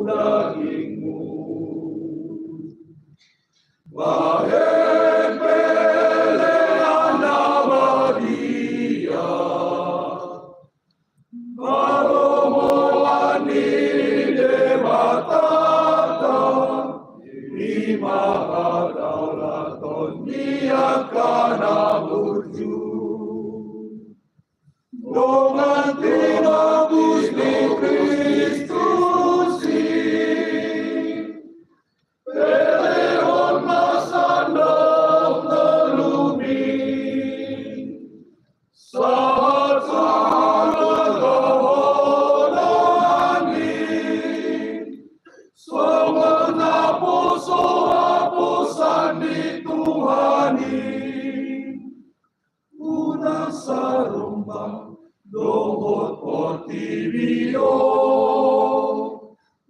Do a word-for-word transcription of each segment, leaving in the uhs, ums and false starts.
dagingmu. Bahen pelean na badia, haromuan ni Debatanta, di hadaulaton ni angka na burju. Dongan tinobus ni Kristus i, pelehon ma sandok ngolu mi, sahat tu hagahonon i, songon naposo haposan ni Tuhan i. Unang sarombang dohot portibi on,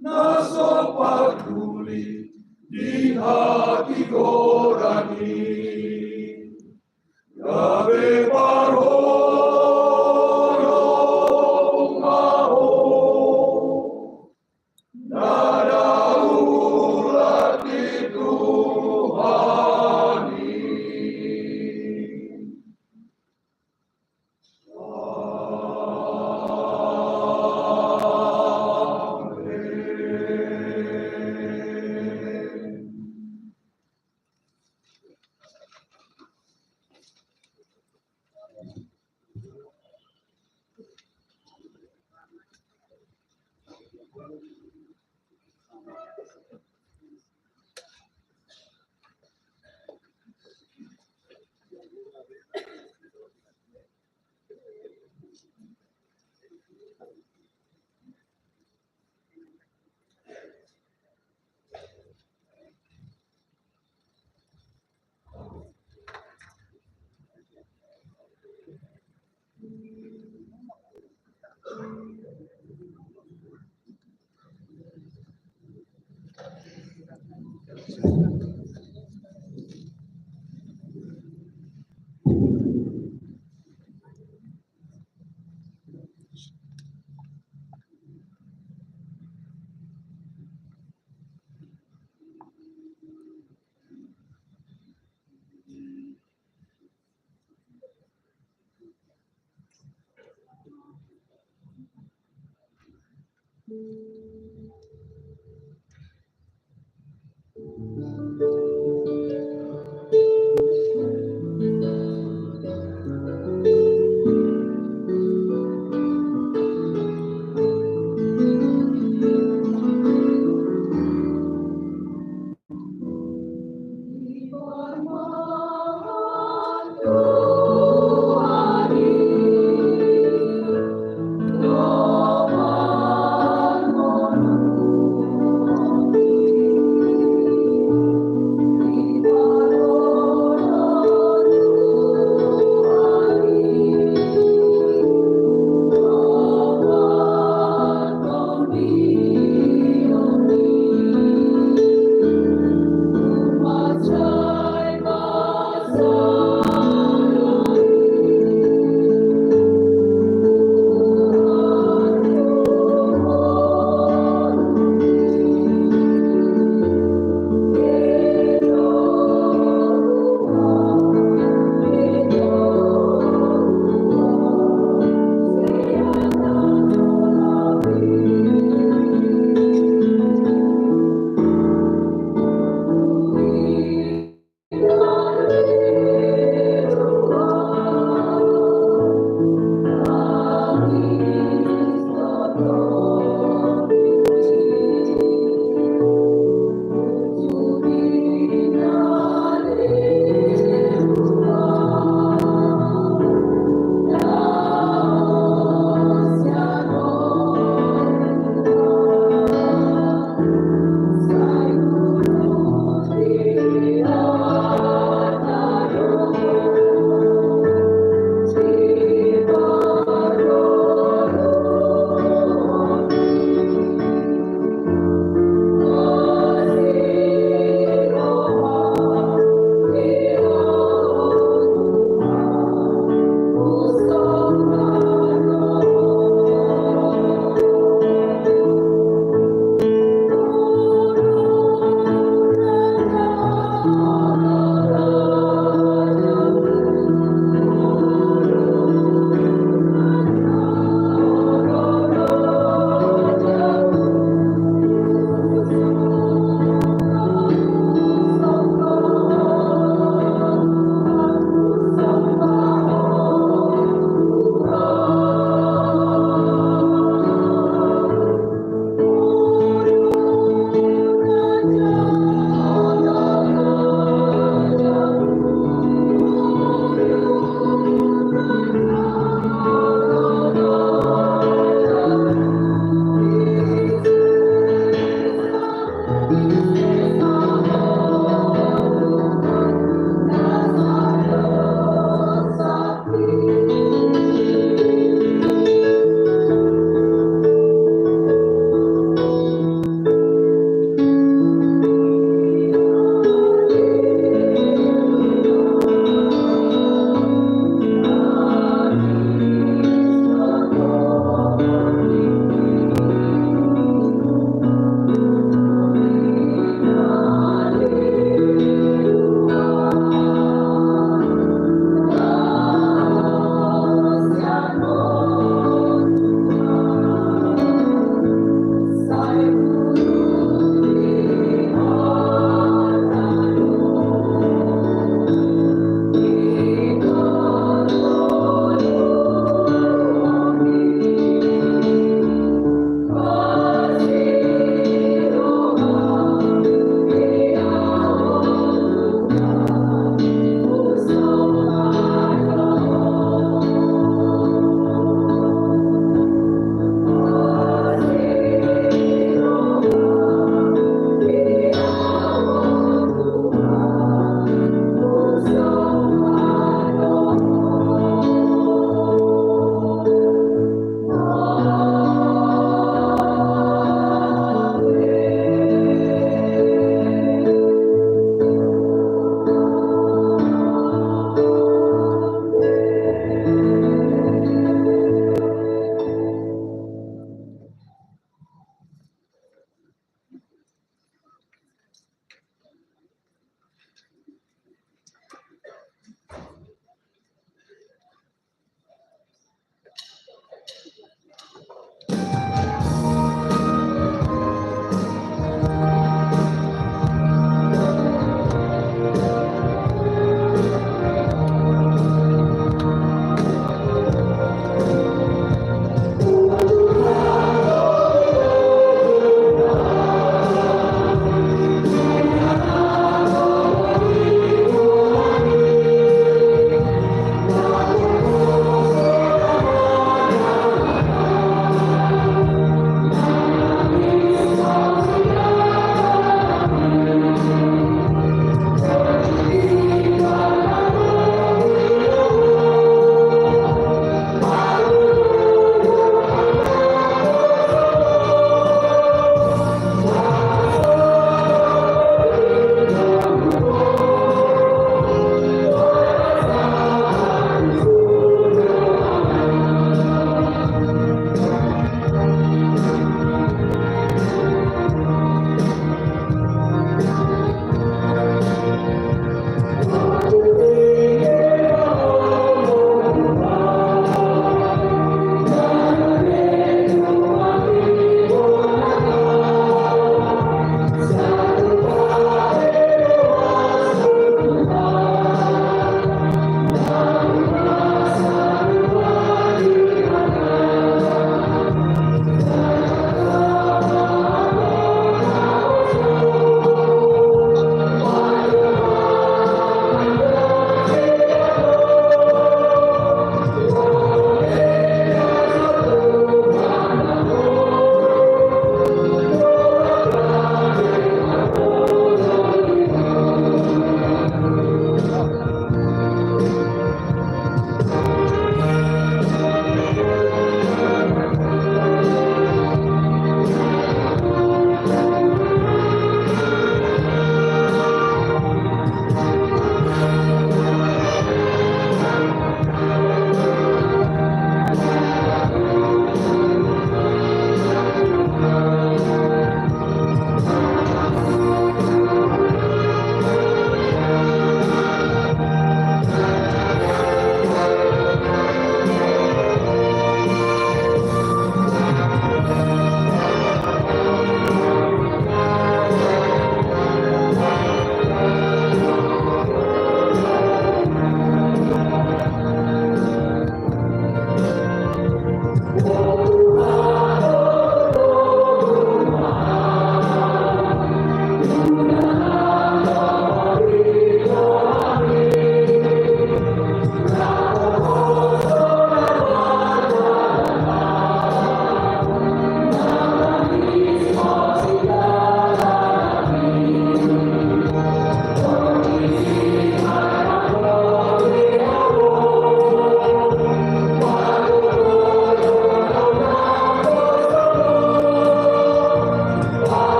na so parduli di hatigoran i. Gabe parholong ma ho. Na daulat di Tuhan i.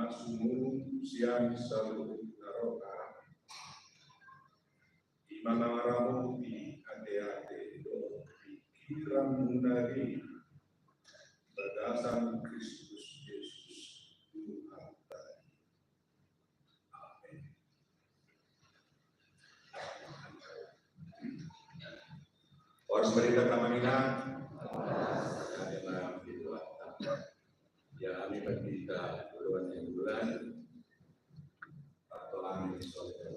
Sumurung sian saluhut na roha, i ma na maramuti ateate dohot pingkiranmuna i, di bagasan Kristus Jesus Tuhanta i. Amen. Horas ma di hita, amang inang. Horas ma di hita. Ya, hami pandita Purba Nainggolan, atau hami di sini,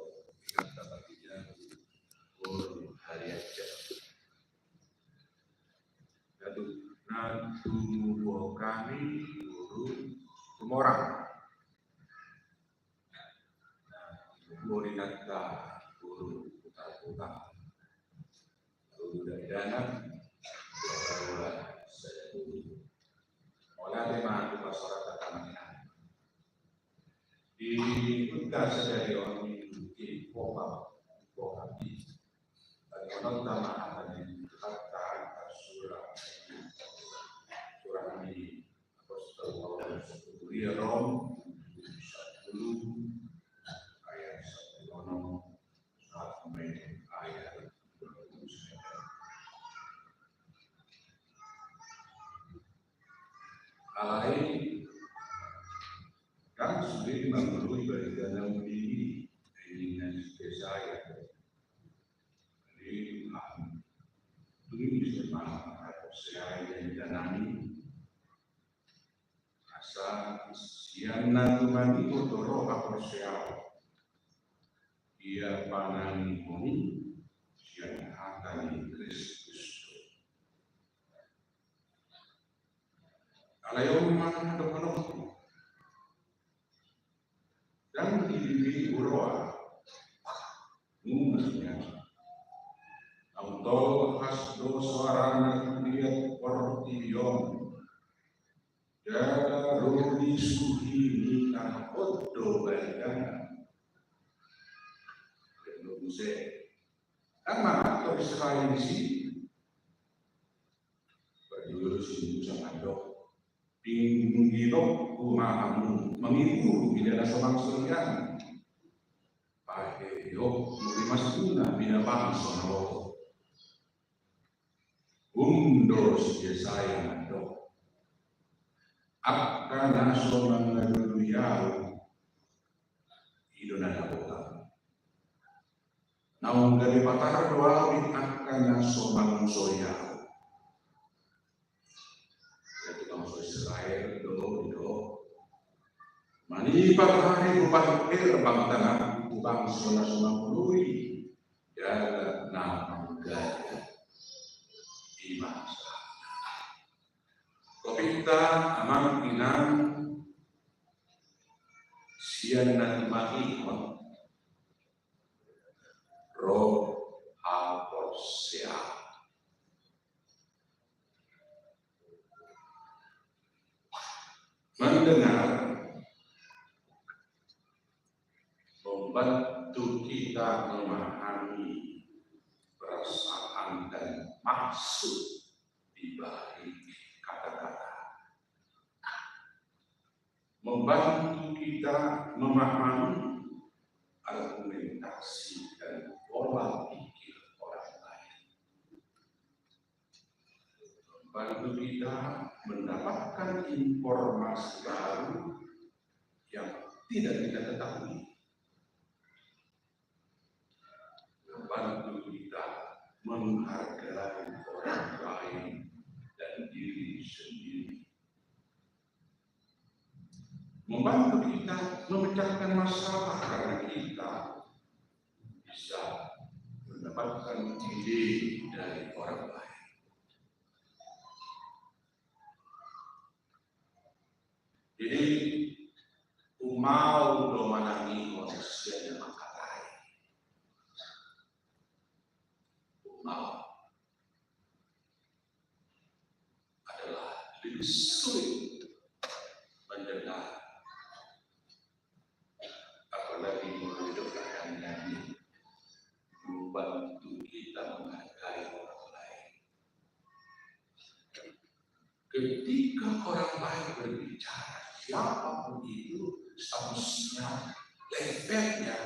kita pandita Boru Harianja. Datu, na tubu hami Boru Tumorang. Boru Inanta Boru Tarbuka. Boru Dagdana. Boru Sada Boru. Mauliate ma tu parserahan hami. Di huta sadari on di Popa, Popa di Tadi menonton ma hata ni kata sura. Sura ni Apostol Paulus di Rom, sepuluh ayat sepuluh sampai ayat dua puluh sembilan. Alai kan sudah mangului bagi dalam diri, ini nanti saya. Jadi, ah, ini bisa mengharap saya yang jalani. Asa sian na tumangihon do roha porsea, ia panangihon i sian hata ni Kristus. Alai on ma na dohononku. Ndang dilili huroha. Nunga ia. Naung tolhas do soarana di portibi on. Jala ro di suhi ni tano on do baritana. Belum se. Kan mangan do Israel disi. Parjolo si Musa mandok. Pinggilok humahamu mangihut mida na so mangsoian. Paheheok murimas guna mida bangso na loho. Umdos Jesaya mandok. Angka na so mangalului au. I do na dapotan. Naung gabe patar do au di angka na so mangusoi au. Jadi bangso Israel do, do. Manipat hari hupahimpir bangtana tu bangso na so mangoloi jala na manggaja. Ima. Topikta amang inang sian na tumangihon roha porsea. Mendengar membantu kita memahami perasaan dan maksud di balik kata-kata. Membantu kita memahami argumentasi dan pola pikir orang lain. Membantu kita mendapatkan informasi baru yang tidak kita ketahui. Membantu kita menghargai orang lain dan diri sendiri. Membantu kita memecahkan masalah karena kita bisa mendapatkan ide dari orang lain. Jadi, umau do manangihon sian na mangkatai. Umau adalah lebih sulit mendengar. Apalagi molo didok hata ni nabi, membantu kita menghargai orang lain. Ketika orang lain berbicara, siapapun itu, statusnya, levelnya.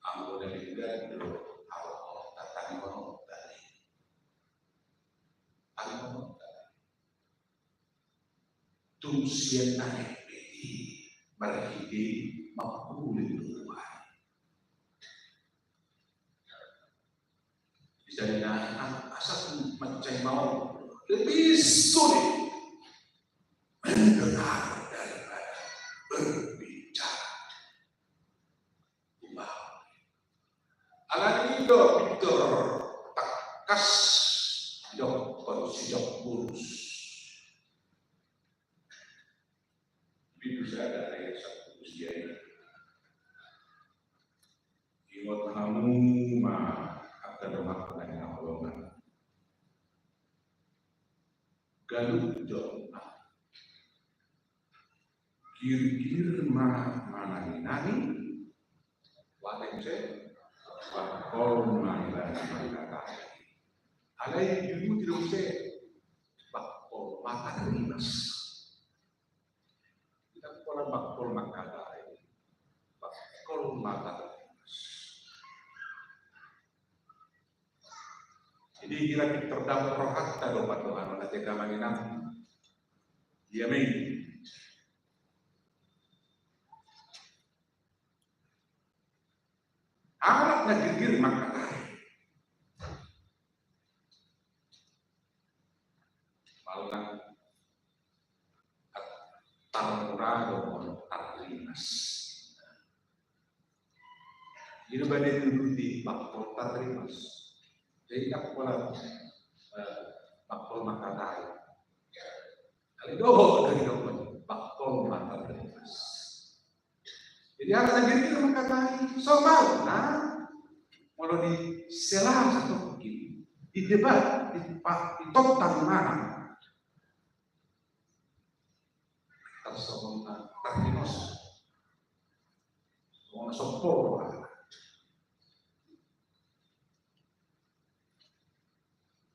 Anggo na denggan do, anggo tatangihon tadi. Tangihon tadi. Tung sian na hepeti marhite mangkuling do Tuhan. Bisa dinahan asal mancai mau lebih sulit mendengar daripada berbicara. Alani do pintor tangkas didokkon si Jakobus. Pitu sada ayat sampulu sia i. Ingot hamu ma angka dongan na hinaholongan. Ganup jolma girgir ma manangi-nangi. Wate muse, bangkol ma ibana mangkatai. Alai diuduti do muse, bangkol ma tarrimas. Ndang pola bangkol mangkatai, bangkol ma tarrimas. Jadi hira pintor dapot rohanta do pandohan on, ate damang inang. Dia main. Halak na girgir mangkatai. Malah tarmura dohot tarrimas. Jadi badan dulu di bangkol tarrimas. Jadi tak pola, eh, bangkol mangkatai. Alai dohot do didok bangkol ma tarrimas. Jadi halak na girgir mangkatai, somalna molo disela satoki, didebat, dipa-, ditongtong ma. Tarsongon na tarrimas. Songon na sompor.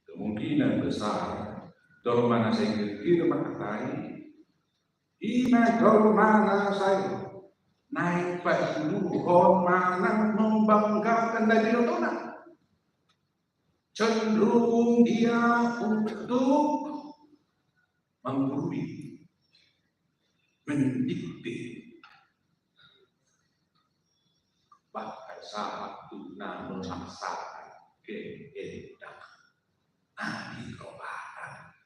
Kemungkinan besar jolma na sai girgir mangkatai, i ma jolma na sai naeng patuluhon manang membanggakan na binotona. Cenderung dia untuk menggurui, mendikte, bahkan sahat tu na memaksakan kehendak na di rohana.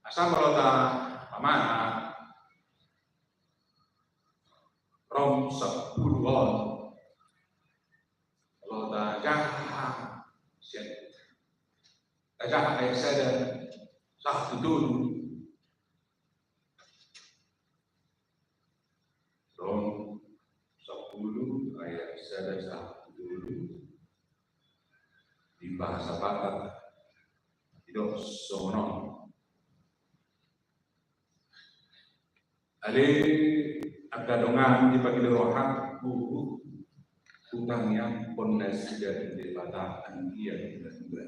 Asa molo tapamanat Rom sampulu on, molo tajaha sian, tajaha ayat sada sahat tu tolu. Rom sampulu ayat sada sahat tu tolu. Di bahasa Batak didok songon on. Ale angka dongan, dipangilo rohangku hutangiangkon nasida tu Debata anggiat na tuba.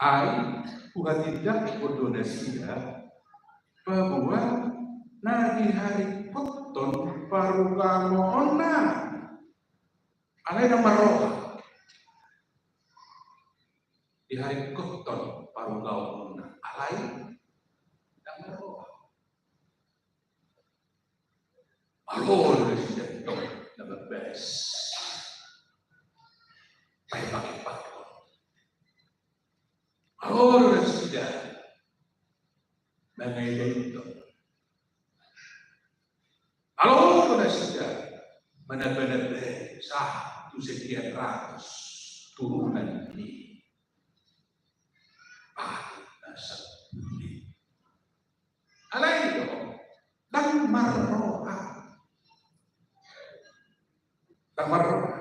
Ai huhatindanghon do nasida paboa na diharingkothon parugamoonna. Alai ndang marroha. Diharingkothon parugamoonna, alai ndang marroha. Malo do nasida tong na babas. Paepak-epakhon. Malo do nasida mangailaiton. Malo do nasida manaba-nabai sahat tu sekian ratus turunan ni patuk na sambuli. Alai do, ndang marroha. Ndang marroha.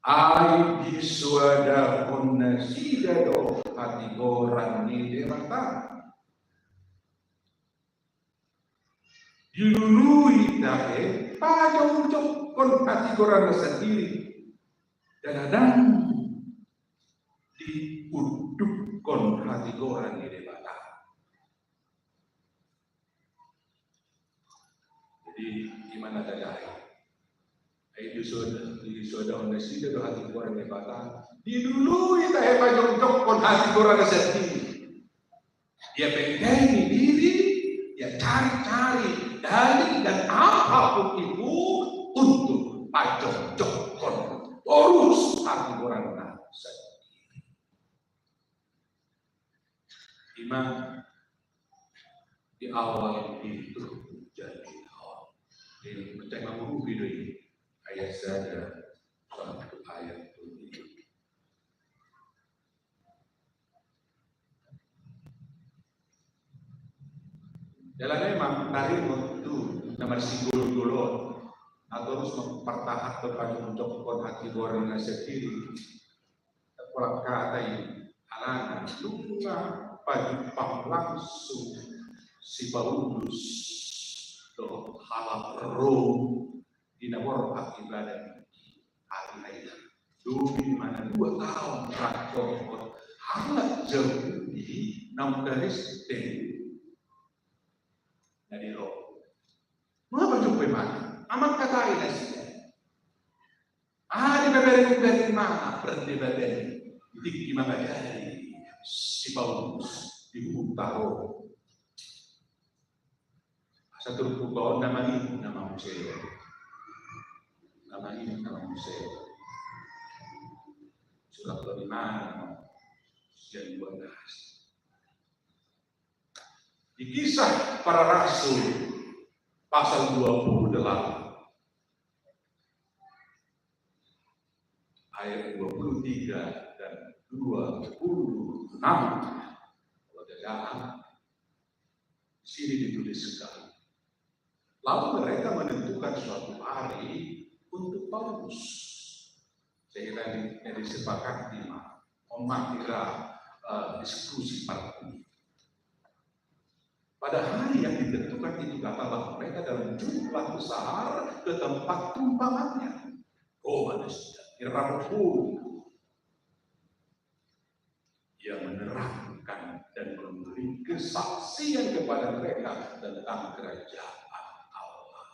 Ai disoadahon nasida do hatigoran ni Debata. Dilului tahe pajongjonghon hatigoranna sandiri. Ndang adong diundukhon hatigoran ni Debata. Jadi, ima na tadai. Ai di soda, di soda on nasida do hatigoran ni Debata. Dilului tahe pajongjonghon hatigoran na sandiri. Dia bentengi diri, dia cari-cari dalil dan apapun itu untuk pajongjonghon torus hatigoranna sandiri. Ima di awal itu jadi awal. Jadi, percaya mau video ini. Ayat sada sampai ayat tujuh. Jala memang taringot tu na marsigolgol on, atau harus mempertahankan pajongjonghon hatigoranna sandiri. Pola hata i, alana nunga pajumpang langsung si Paulus dohot halak Rom di na borhat ibadah ari na i. Dung i ma na dua taon rap dohot halak Jahudi naung Kristen na di Rom. Mangapa jumpa i ma? Amang katai nasida. Ah, dibabaen, dibabaen ma, berarti dibabaen. Tingki mangajari si Paulus di huta Rom. Asa turpuk on na mangihut nama muse. Na mangihut nama muse. Surat lima sian dua belas. Di Kisah Para Rasul pasal dua puluh delapan ayat dua puluh tiga dan dua puluh enam. Kalau tidak salah, di sini dituliskan. Lalu mereka menentukan suatu hari untuk Paulus. Sehingga di, disepakati ma, on ma hira, eh, diskusi parpudi. Pada hari yang ditentukan itu datanglah mereka dalam jumlah besar ke tempat tumpangannya. Roma nasida, hira rap huta. Ia menerangkan dan memberi kesaksian kepada mereka tentang kerajaan Allah.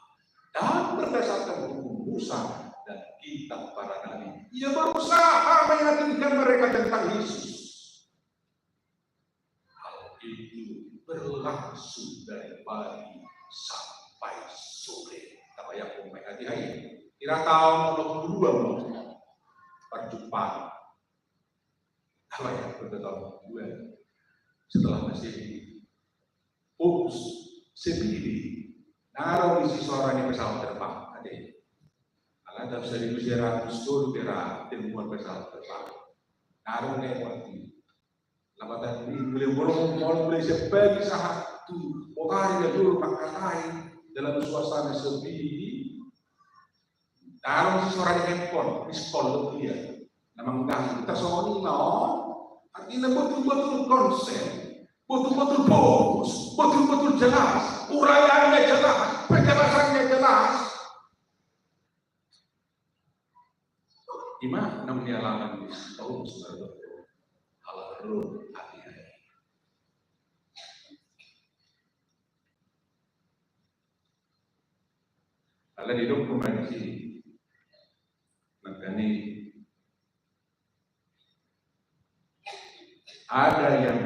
Dan berdasarkan hukum Musa dan kitab para nabi, ia berusaha meyakinkan mereka tentang Yesus. Hal itu berlangsung dari pagi sampai sore. Tabayangkon ma i, hatiha i. Hira taon onom pulu dua ma parjumpang. Tabayangkon, dua taon dua setelah Masehi. Fokus, sepi. Ndang adong disi suara ni pesawat terbang, ate. Alana taon saribu sia ratus tolu hira temuan pesawat terbang. Ndang adong lewat i. Lapatan i, mulai bolong, mulai sian pagi sahat tu botari na jolo mangkatai dalam suasana sepi. Ndang adong disi suara ni handphone, miss call do dia na mangganggu. Tarsongon i ma on, artina botul-botul konsen, botul-botul fokus, botul-botul jelas, uraianna jelas, penjelasannya jelas. Ima naung nialami ni si Paulus mardongan halak Rom, hatiha i. Alai didok ma di sini, makanya ada yang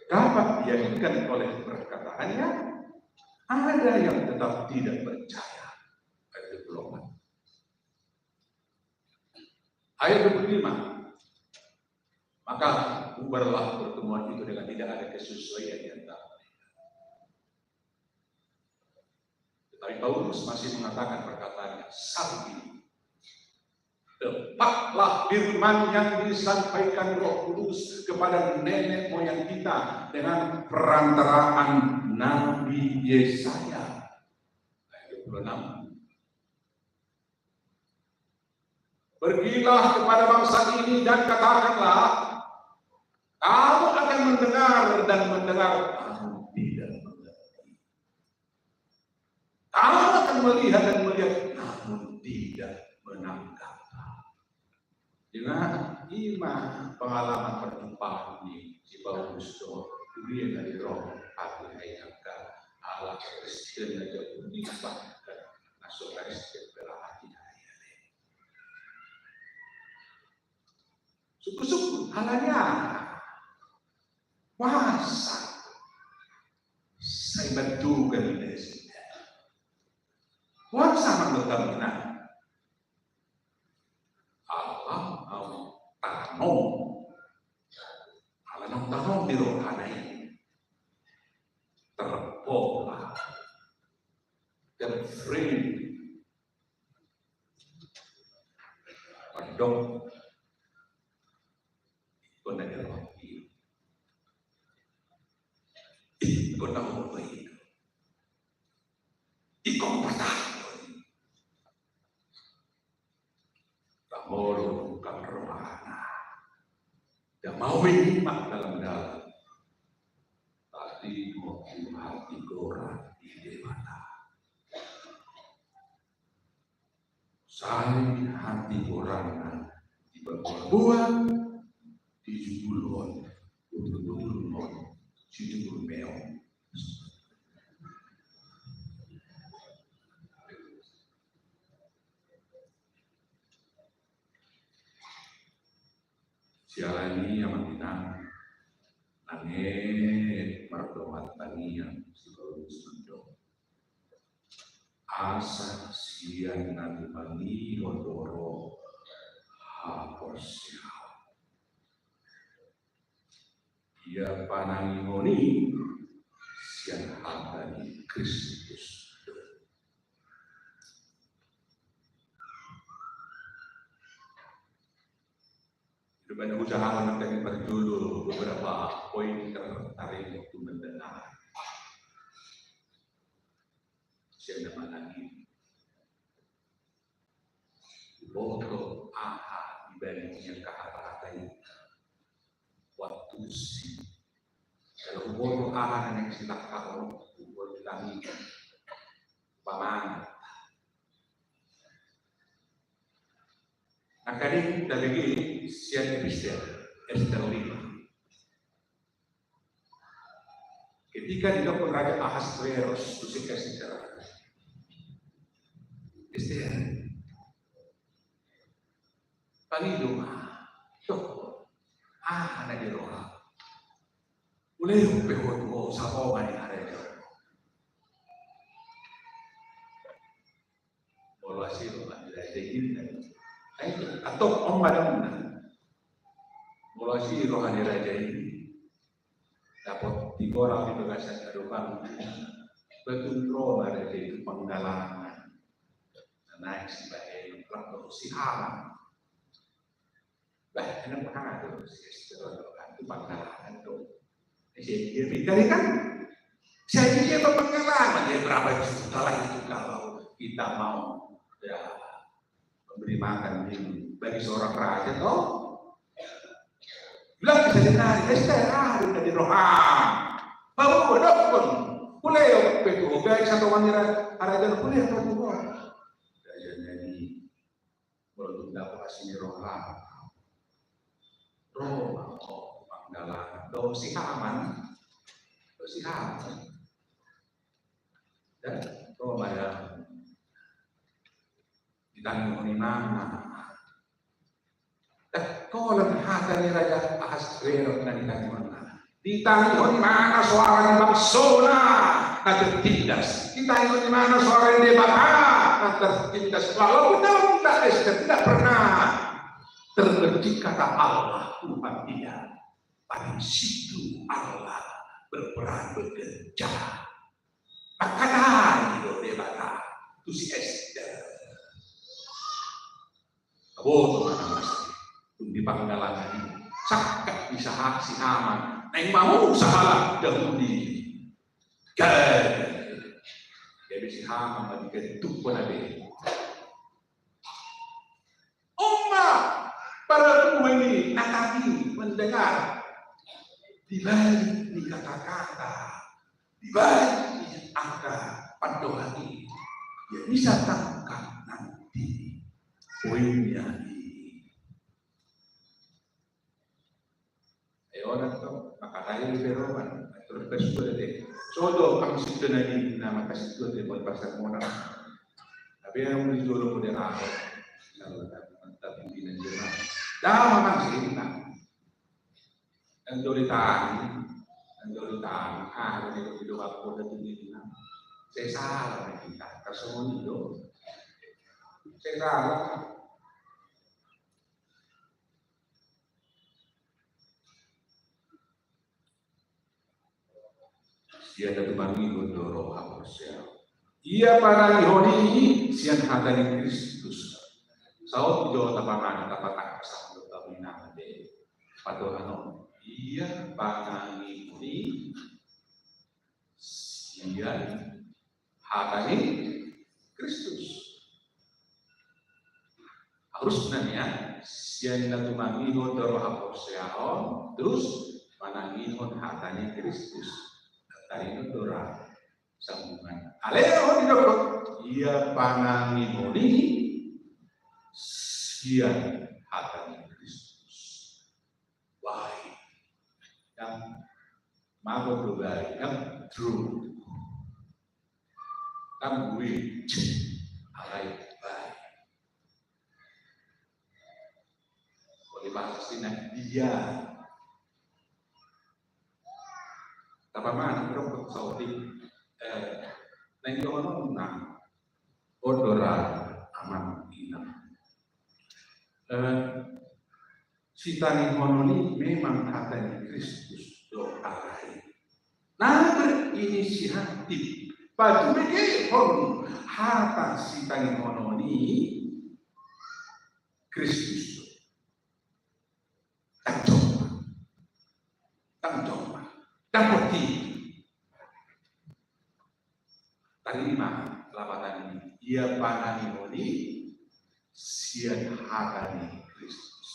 dapat diyakinkan oleh perkataannya, ada yang tetap tidak percaya. Ayat dua puluh empat. Ayat dua puluh lima. Maka bubarlah pertemuan itu dengan tidak ada kesesuaian di antara mereka. Tetapi Paulus masih mengatakan perkataannya, "Salbi, tepatlah firman yang disampaikan Roh Kudus kepada nenek moyang kita dengan perantaraan Nabi Yesaya." Ayat dua puluh enam. Pergilah kepada bangsa ini dan katakanlah, kamu akan mendengar dan mendengar, namun tidak mengerti. Kamu akan melihat dan melihat, namun tidak menangkap. Dengan ima pengalaman perjumpaan ni si Paulus tu dia dari roh hati hai angka ala Kristen aja pun di bahkan masuk Kristen bela hati hai. Suku-suku halanya kuasa saya bantu kan ini. Kuasa menurut kami nah Allah mau tanam. Ala naung tanam di rohana i terpola, terframe. Mandok ingkon na di roha i, ingkon na umur i, ingkon patah. Pamolo bukan rohana. Dia mau ini mak dalam-dalam. Tapi mau hati gorang di Debata. Sai hati gorangna di babuan-buan, di jugulon, jugulon, si jugul meong. Siala ni amang inang, nang e mardongan tangiang si Paulus mandok. Asa sian na tumangihon do roh haporseaon. Ia panangihon i sian hata ni Kristus. Itu banyak usaha nanti berjudul beberapa poin tertarik waktu mendengar. Sian na manang i. Boto aha dibalik ia kahatahatai. Waktu si kalau boto aha na neng silahkan boto di langit. Pamanat. Angka ni tabege sian Ester, Ester lima. Ketika didok raja Ahasveros tu si Ester. Ester. Pangido ma. Dok. Aha na di roha. Ulehon pe ho tu ho sapongan ni harajaon. Molo asi roha ni raja i. Ai, atau om madam na. Molo asi roha ni raja i. Dapot tigoral di bagasan adopan. Betul roha raja i tu panggalangan. Naik si bae, si Haman. Bah, enak banget tuh, si Ester, kan, itu panggalangan tuh. Saya dia minta dia kan, saya dia panggalangan, dia berapa juta lah itu kalau kita mau, ya, memberi makan, minum bagi seorang raja, toh? Bilang bisa jadi, Ester, ah, dari roha. Bawa, bawa, dok, pun. Boleh, ya, betul, guys, atau wanita, ada jalan boleh, apa tuh? Jadi, Molo tung dapot asi ni roha. Ro ma ho panggalangan. Dohot si Haman. Dohot si Haman. Dan ro ma da. Ditangihon imana. Dah, holan hata ni Raja Ahasveros na ditangihon. Ditangihon imana soara ni bangsona na tertindas. Ditangihon imana soara ni Debata na tertindas. Walaupun dalam kitab Ester tidak pernah terbetik kata Allah, Tuhan, tidak. Tapi di situ Allah berperan bekerja. Mangkatai do Debata tu si Ester. Aboto ma na masa dung di panggalangan i sangkap ni si Haman naeng mamusa halak Jahudi. Gabe si Haman ma digantung bona be. Oma para bue ni na tadi mendengar di balik ni kata-kata di balik angka pandohan i, ia bisa tangkap nanti poinnya i. Orang tu maka tahu di peroman, terus bersyukur deh. Sodo kami situ nanti nama kasih tu deh buat pasar mona. Tapi yang di jolo moderator, tapi di nanti mah. Dah makan sini nah. Yang joli tani, yang joli tani, ah, ini di luar kota tu ini nah. Saya salah kita, kasih itu. Saya salah. Sian na tumangihon do roha porsea. Ia panangihon i sian hata ni Kristus. Saut jo tapaman, tapatangkas do taminang de. Patohan on. Ia panangihon i sian hata ni Kristus. Harus nanya, sian na tumangihon do roha porseaon, terus manangihon hata ni Kristus. Tarino do ra sambungan. Alehon didok, ia panangihon i sian hata ni Kristus. Baik. Yang mabok do baik, yang true. Kan gue alai baik. Kalau bahasa sini dia. Tapaman, rokok saotik. Eh, nang jono nang. Odora aman ina. Eh, sitangihonon i memang hata ni Kristus do alai. Na berinisiatif. Patubegehon hata sitangihonon i Kristus do. Tanjong. Tanjong. Dapot i. Tarima lapatan i, ia panangihon i sian hata ni Kristus.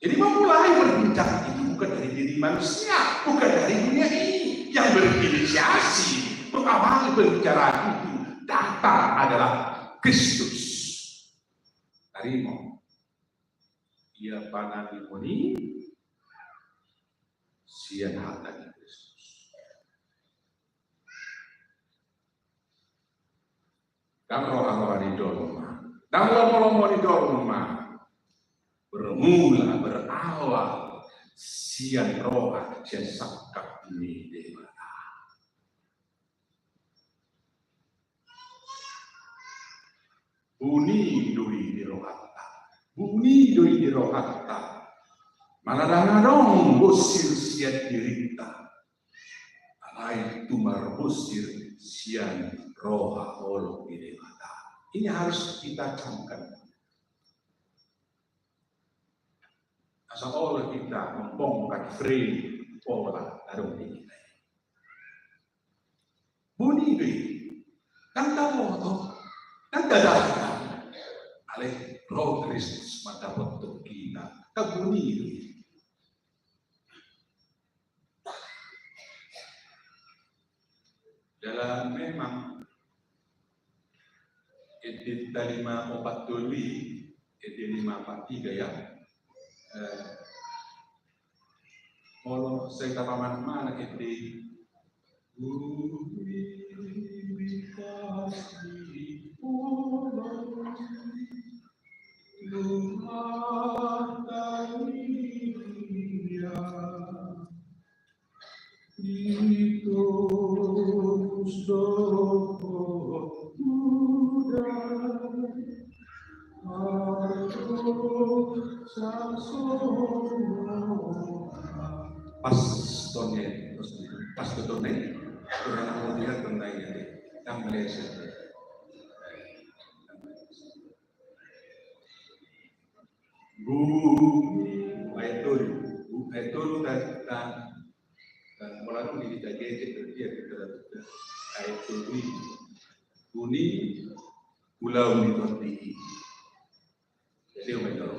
Jadi memulai berbicara itu bukan dari diri manusia, bukan dari dunia ini. Yang berinisiasi, mengawali pembicaraan itu datang adalah Kristus. Tarima. Ia panangihon i sian hata ni Kristus. Ndang roha-roha ni jolma, ndang lomo-lomo ni jolma. Bermula, berawal sian roha, sian sangkap ni Debata. Buni do i di rohanta. Buni do i di rohanta. Manang ndang adong bosir sian dirinta. Alai tumarbosir sian roha holong ni Debata. Ini harus kita camkan. Asa olo hita membongkar frame pola na adong di hita i. Buni do i. Ndang taboto. Ndang tadapot. Alai roh Kristus mandapothon hita. Tabuni do i. Dalam memang, ende lima opat tolu i, ende lima opat tiga ya. Eh, molo sai tapaman mana ende. Pas tonnya, pas tonnya, kurang aku lihat tentang ini, yang meleset. Bumi, ayat tolu. Bu-, ayat tolu ta, ta, ta, molo adong di hita gece, berarti ya kita ayat tolu. Bumi, ulaon ni tondi. Jadi, umai tolu.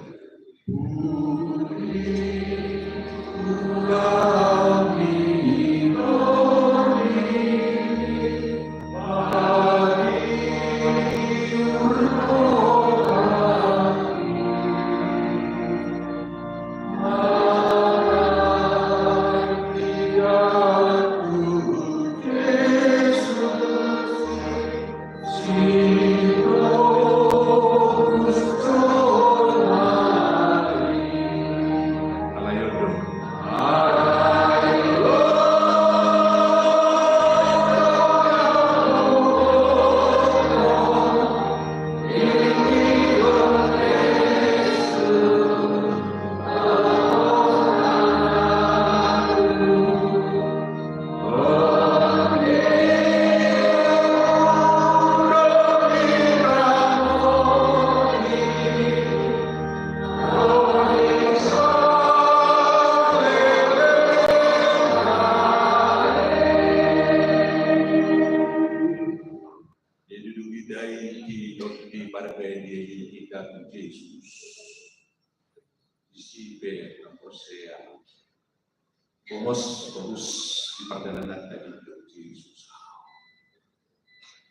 Gomos, gomos di pardalanan tadi Jesus.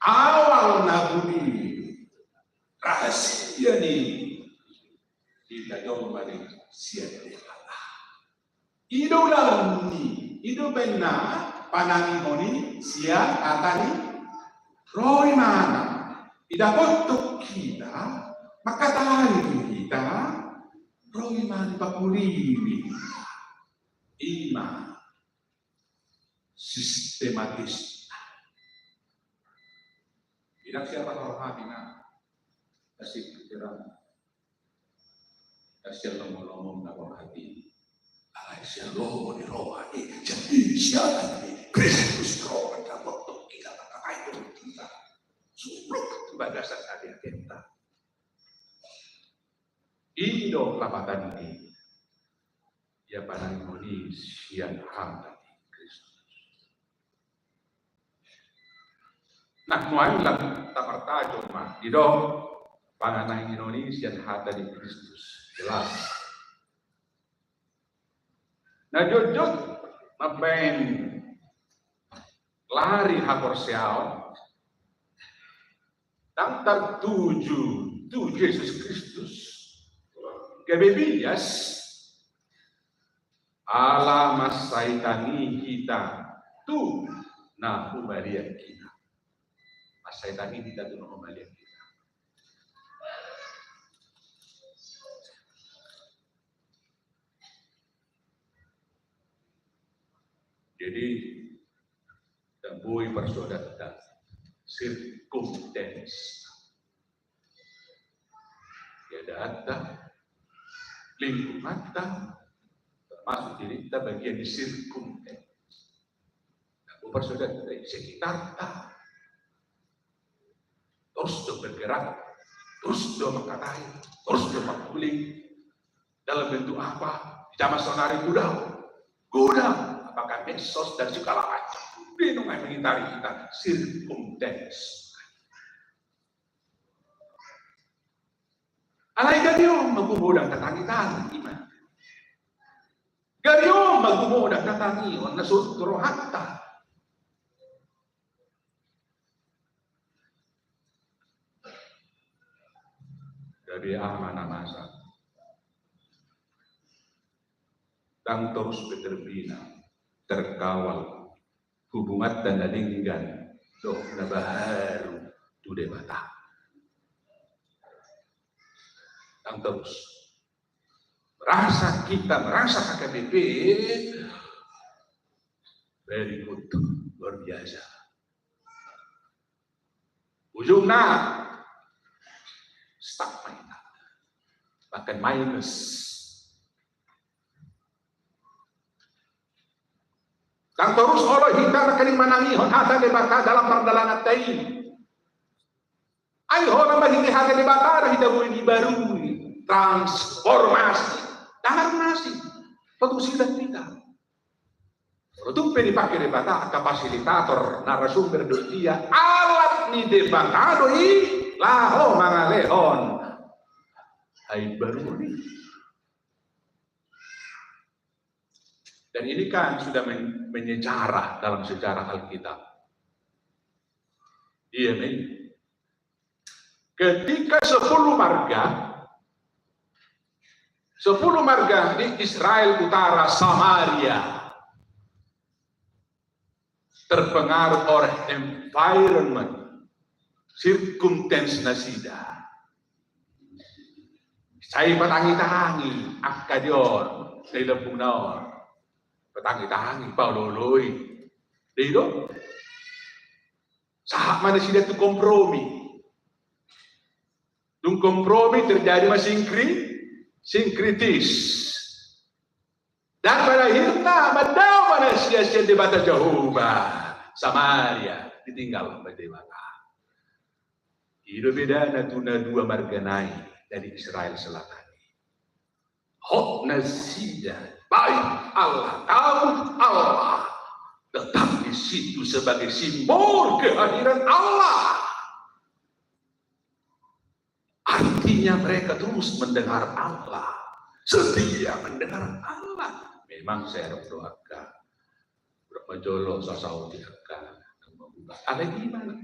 Awal na buni rahasia ni hita jolma di sian Debata. I do ulang ni, i do baen na panangihon i sian hata ni roha, i ma na didapot hita, mangkatai tu hita, roha ni pakuliwi. I ma sistematis. Tidak siapa rohani na kasih pikiran. Kasian lomo-lomo na rohani. Alai sian lomo ni roha i, jadi sian i Kristus roha na botok kita, maka itu kita. Suruh bagasan hati kita. I do lapatan ni ia panangihon i sian hata ni Kristus. Nah, nuaeng lam tapartajom ma, i do panangihon i sian hata ni Kristus. Jelas. Na jotjot mambaen lari haporseaon, ndang tartuju tu Jesus Kristus, gabe bias, ala mansai tangi hita tu na humaliang hita. Mansai tangi hita tu na humaliang hita. Jadi, ndang boi parsoadanta circumstance. Keadaanta, lingkunganta, termasuk dirinta bagian di circumstance. Ndang boi parsoadanta, sekitarta. Terus do bergerak, terus do mangkatai, terus do mangkuling. Dalam bentuk apa? Di zaman sonari godang. Godang. Apakah medsos dan segala macam. Bingung ai mengitari kita. Circumstance. Alai gari on ma gumodang tatangi-tangi, i ma. Gari on ma gumodang tatangi, on na so tu rohanta. Jadi aha ma na masa? Ndang torus pe terbina, terkawal hubunganta na denggan dohot na baharu tu Debata. Ndang torus. Merasa kita, merasa H K B P, very good, luar biasa. Ujungna stuck ma hita. Bahkan minus. Ndang torus olo hita nangkining manangihon hata Debata dalam pardalananta i. Ai holan marhite hata Debata do hita boi dibarui, transformasi. Ndang harus nasi. Tontu silat hita. Molo tung pe dipake Debata angka fasilitator, narasumber dohot ia, alat ni Debata do i laho mangalehon haimbaruon i. Dan ini kan sudah men-, menyejarah dalam sejarah Alkitab. Iya, men. Ketika sepuluh marga, sepuluh marga di Israel Utara, Samaria, terpengaruh oleh environment, circumstance nasida. Sai patangi-tangi angka di on, sai lambungna on. Patangi-tangi, paolo-oloi. Dei do? Sahat ma nasida tu kompromi. Dung kompromi terjadi ma sinkri-, sinkritis. Dan pada akhirna mandao ma nasida sian Debata Jahowa. Samaria ditinggal ma Debata. I do bedana tu na dua marga nai dari Israel Selatan. Hot nasida baik Allah, takut Allah, tetap di situ sebagai simbol kehadiran Allah. Artinya mereka terus mendengar Allah, setia mendengar Allah. Memang serep do angka. Berapa jolo sasau di angka. Alai ima na,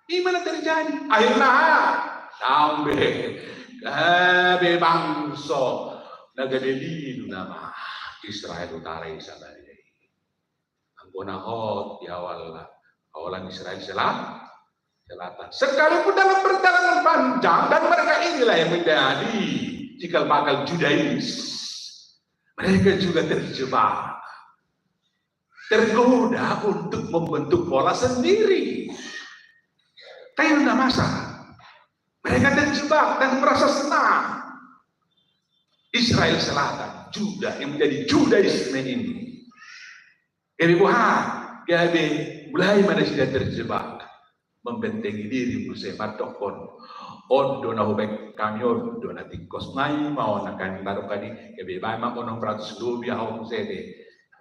ima na terjadi. Akhirna, sampe gabe bangso na gabe lilu nama Israel Utara i Samaria i. Anggo na hot di awal, awalan Israel Sela-, Selatan. Sekalipun dalam perjalanan panjang, dan mereka inilah yang menjadi cikal bakal Judais, mereka juga terjebak, tergoda untuk membentuk pola sendiri. Kayak nda masa. Mereka terjebak dan merasa senang. Israel Selatan, Juda, yang menjadi Judaisme ini. Gabe boha, gabe mulai ma nasida terjebak, membentengi diri muse mandokkon, on do na hubaen hami, on do na tingkos, nai ma on angka ni, gabe baen ma onom ratus lobi ahu muse be.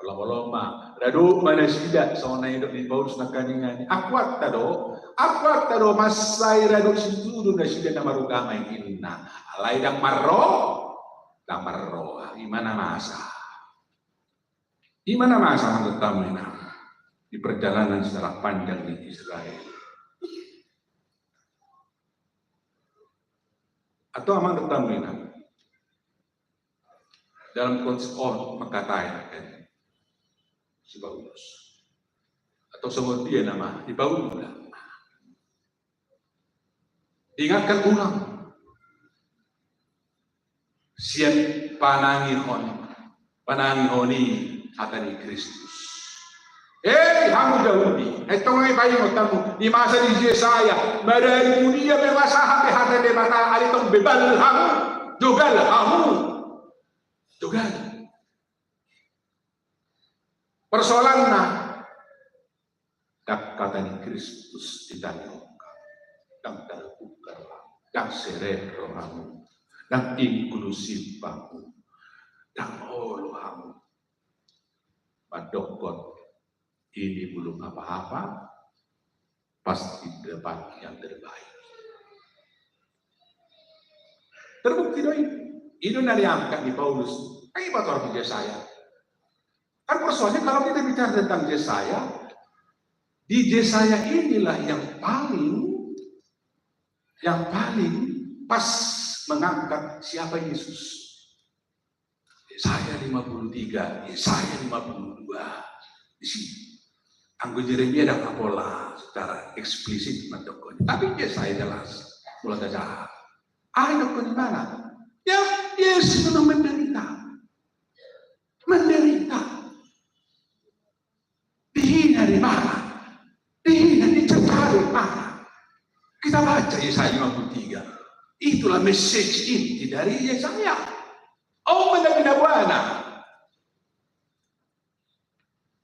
Olo-olo ma, radu ma nasida, songon na nidok ni Paulus nangkaningan i. Akuatta do, akuatta do mansai radu situtu nasida na marugama inna. Alai ndang marro, ndang marroha, ima na masa. Ima na masa manurut hamu inang di perjalanan sejarah panjang di Israel. Atau manurut hamu inang dalam konteks on mangkatai kan si Paulus. Atau songon dia nama di Paulus. Ingatkan ulang. Sian panangihon, panangihon i hata ni Kristus. Hei hamu Jahudi, ai tong ai paingot hamu di masa ni Jesaya, marari tu dia pe masa hape hata ni Debata, ai tong bebal hamu, jogal hamu. Jogal. Persoalanna, ndang hata ni Kristus ditangihon, ndang tarbuka rohamu, ndang serep rohamu, ndang inklusif hamu, ndang olo hamu mandokkon ini belum apa-apa, pasti dapat yang terbaik. Terbukti do i. I do na diangkat ni Paulus. Ai pator di Jesaya. Kan persoalannya kalau kita bicara tentang Jesaya, di Jesaya inilah yang paling, yang paling pas mengangkat siapa Yesus. Yesaya lima puluh tiga, Yesaya lima puluh dua. Di sini. Anggo Jeremia ndang pola secara eksplisit mandokkon. Tapi Yesaya jelas. Molo tajaha. Aha didokkon ibana? Ya, Yesus memang menderita. Menderita. Dihina ibana, dihina, dicerca ibana. Kita baca Yesaya lima puluh tiga. Itulah message inti dari Yesaya. Au mana binabuana.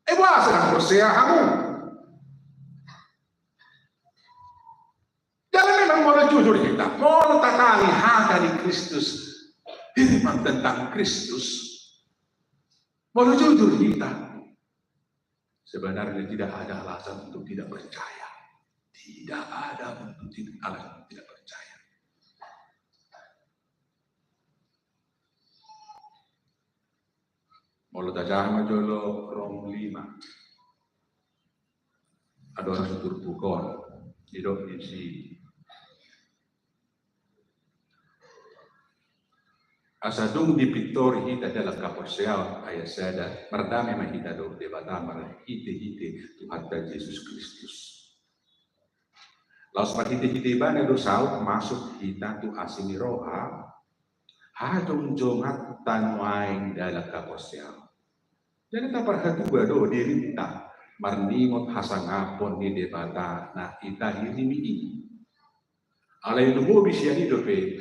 Eh, boasa ndang porsea hamu? Jadi memang molo jujur hita, molo tatangi hata ni Kristus, firman tentang Kristus, molo jujur hita, sebenarnya tidak ada alasan untuk tidak percaya. Tidak ada untuk tidak, alasan untuk tidak percaya. Molo tajaha ma jolo Rom lima. Andorang so turpuk on, didok disi. Asa dung dipintori hita dalan haporseaon, ayat sada, mardame ma hita dohot Debata marhitehite Tuhanta Jesus Kristus. Laos marhitehite ibana do saut masuk hita tu asi ni roha, hajongjonganta nuaeng dalan haporseaon. Jadi taparhatua do dirinta marningot hasangapon ni Debata na itahirimi i. Alai lumobi sian i dope,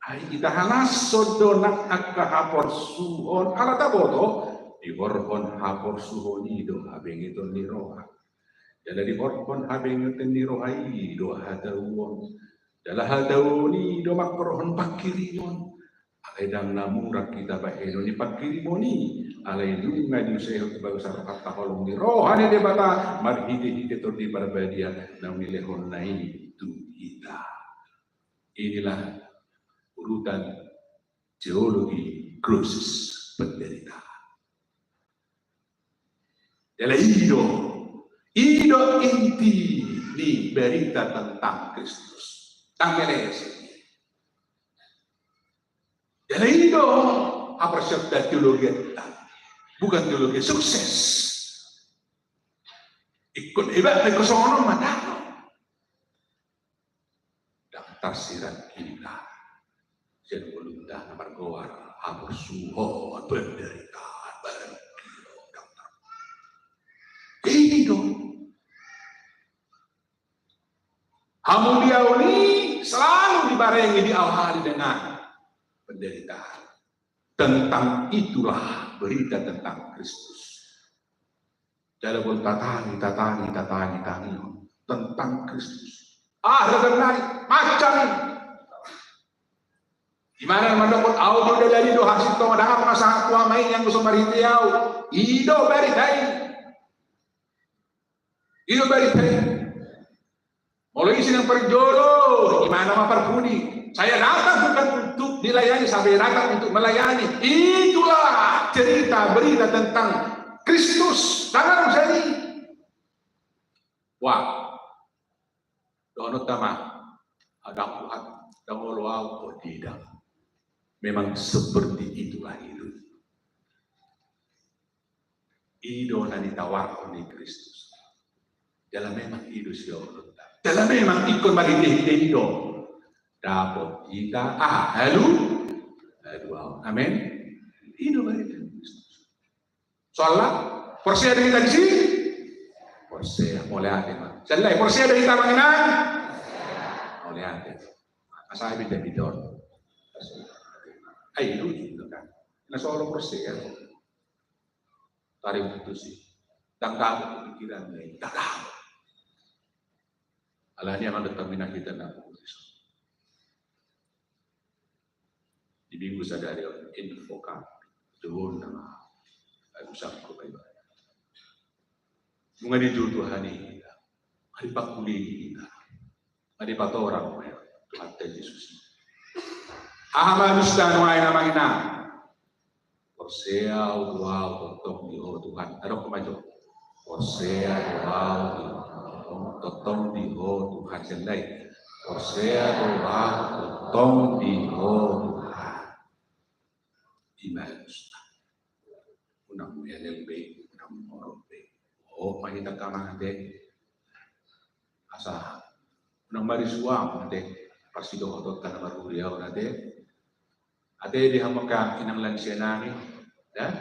ai itahalashon do nang angka haporsuhon, ala taboto, dihorhon haporsuhon i do habengeton ni roha. Jala dihorhon habengeton ni roha i do hatauon. Jala hatauon i do mangkorhon pangkirimon. Alai ndang na murang hita bahenon ni pangkirimon i. Alai nunga diusehon tu bagasan rohanta holong ni roha ni Debata marhitehite Tondi Parbadia naung nilehonna i tu hita. Inilah urutan teologi crux, penderitaan. Jala i do, i do inti ni berita tentang Kristus. Tang meleset. Jala i do haporseaonta, teologianta. Bukan teologi sukses. Ingkon hebat, ingkon songon on ma, ndang. Ndang tarsirat hita sian ngolunta na margoar haporsuhon, penderitaan baru. Ndang tar-, i do. Hamuliaon i selalu dibarengi, diawali dengan penderitaan. Tentang itulah berita tentang Kristus. Jala molo tatangi, tatangi, tatangi, tangihon tentang Kristus, ah, ragam nari macam i. Di mana na mandok, ahu do dalani, do hasintongna, ndang adong na sahat tu Ama i nian anggo so marhite ahu. I do berita i. I do berita i. Molo isi na parjolo, imana ma parpudi. Saya datang bukan untuk dilayani, saya datang untuk melayani. Itulah cerita berita tentang Kristus. Tangan saya. Wah. Dohononta ma, ndang, Tuhan, ndang olo ahu. Oh, tidak. Memang seperti itulah hidup. I do na nitawarhon ni Kristus. Jala memang i do siolonta. Jala memang ingkon marhitehite i do dapot hita, ah, halu, haluaon. Amen. I do marhitehite Kristus. Soalna, porsea do hita disi? Porsea, mauliate ma. Sandai, porsea do hita, amang inang? Mauliate. Asa ai beda-beda on. Ai, lucu juga kan. Na so olo porsea. Tarim tusi. Ndang dapot pikiran, ndang dapot. Alani i, amang dohot inang, hita na di minggu sadari on, invoka, jolo nama, alusangku baik. Nunga dijou Tuhan i hita, nunga dipangkulingi hita, nunga dipatorang Tuhanta Jesus. Aha ma alusta nuaeng, amang inang? Porsea do ahu tongtong di Ho, Tuhan. Adong ma jo. Porsea do ahu tongtong di Ho, Tuhan. Sandai. Porsea do ahu tongtong di Ho, Tuhan. I ma alusta. Unang elek be, unang morot be. Oh, ma hita, amang, ate. Asa unang marisuang, ate. Parsidohotonta na marhuriaon, ate. Ate di hamu angka inang lansia nami, da?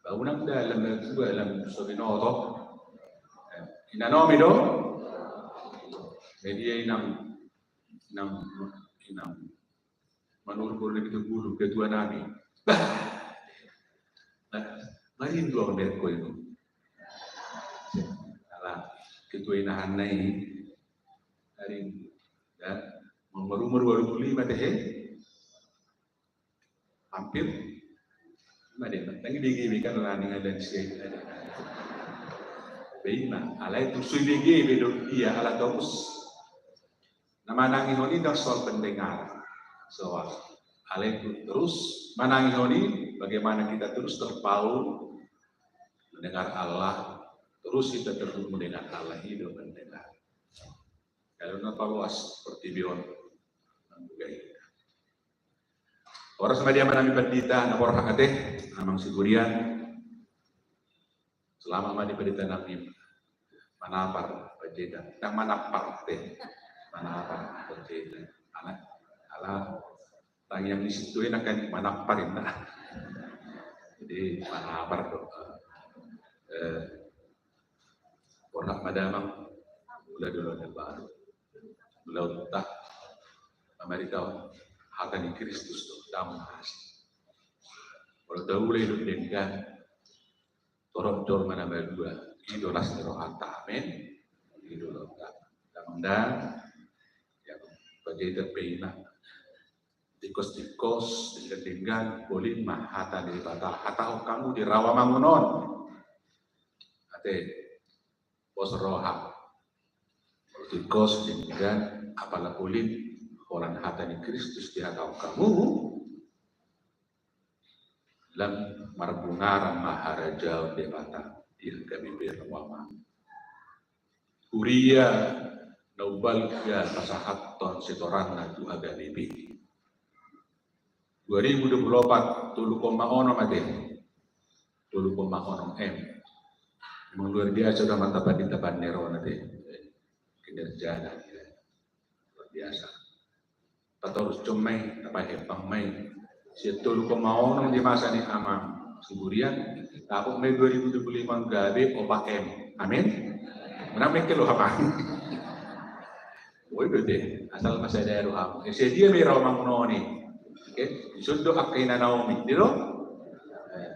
Ba unang da lam na tua, lam so binoto. Inanami do? Jadi inang, inang, inang Manurhur di Pitupulu, ketua nami. Bah. Marindu ahu melihat ho i. Ala ketua inahanna i. Marindu. Ya. Marumur ualu pulu lima tehe. Hampir. Made, tangi bege be kan, ala ningan dan sia. Be ima, alai tusi bege be do ia, ala torus. Na manangihon i ndang soal pendengaran. Soal. Alai terus manangihon i, bagaimana kita terus terpaut mendengar Allah, terus kita terhubung dengan Allah, i do pendengaran. Kalau na paluas portibi on, nang buka hita. Horas ma di amanami pandita, na borhat ate, amang siburian. Selamat ma di pandita nami manapar panjaitan. Ndang manapar ate. Manapar panjaitan. Ala, ala tangiang ni sintua i nangkin manapar inna. Jadi manapar do. Eh, borhat ma damang. Mula di ulaon na baru. Mula uta. Pamaritaon hata ni Kristus do. Damang asi. Molo taula i do denggan. Torop jolma na malua, i do las ni rohanta. Amen. I do rohanta. Damang da, ya, bagi terpena. Tingkos-tingkos, denggan-denggan, polin ma hata ni Debata. Hatahon hamu di rawamangun on. Ate, pos roha. Tingkos, denggan, apala polin, holan hata ni Kristus dihatahon hamu. Lam marbungaran ma harajaon Debata. di H K B P Rawamangun. Huria na umbalga pasahathon setoranna tu H K B P. Dua ribu dua puluh opat, tolu koma onom ate. Tolu koma onom M. Memang luar biasa do amanta pandita Pannerona ate. Kinerjana, ya. Luar biasa. Patorushon ma i, tapahepang ma i. Sian tolu koma onom di masa ni Amang Siburian, dapot ma i dua ribu dua puluh lima on gabe opat M. Amin. Menang mengkel lo Amang. Woi do te, asal masih ada rohamu. Eh, sadia ma i Rawamangun on i. Oke, dison do angka ina Naomi, di do? Eh,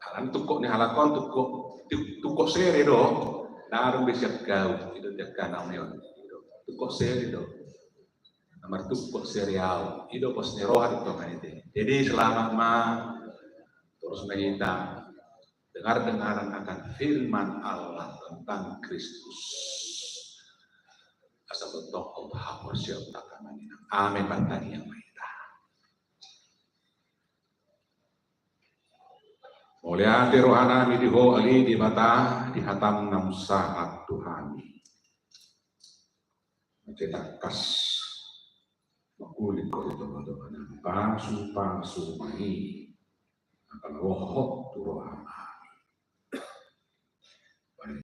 alana tungkot ni halak on, tungkot, tu-, tungkot sere do. Nunga adong be sian hau, i do angka Naomi on. Tungkot sere do. Na martungkot sere au. I do pos ni roha do tongan i te. Jadi selamat ma. Torus ma hita dengar-dengaran akan firman Allah tentang Kristus. Asa tongtong haporseaonta manang. Amin. Martangiang ma hita. Mauliate rohanami di Ho ale Debata, di hatam na hussahat tu hami. Mansai tangkas mangkuling Ho di tonga-tonga nami, pasu-pasu ma i. Angka na lohot tu roham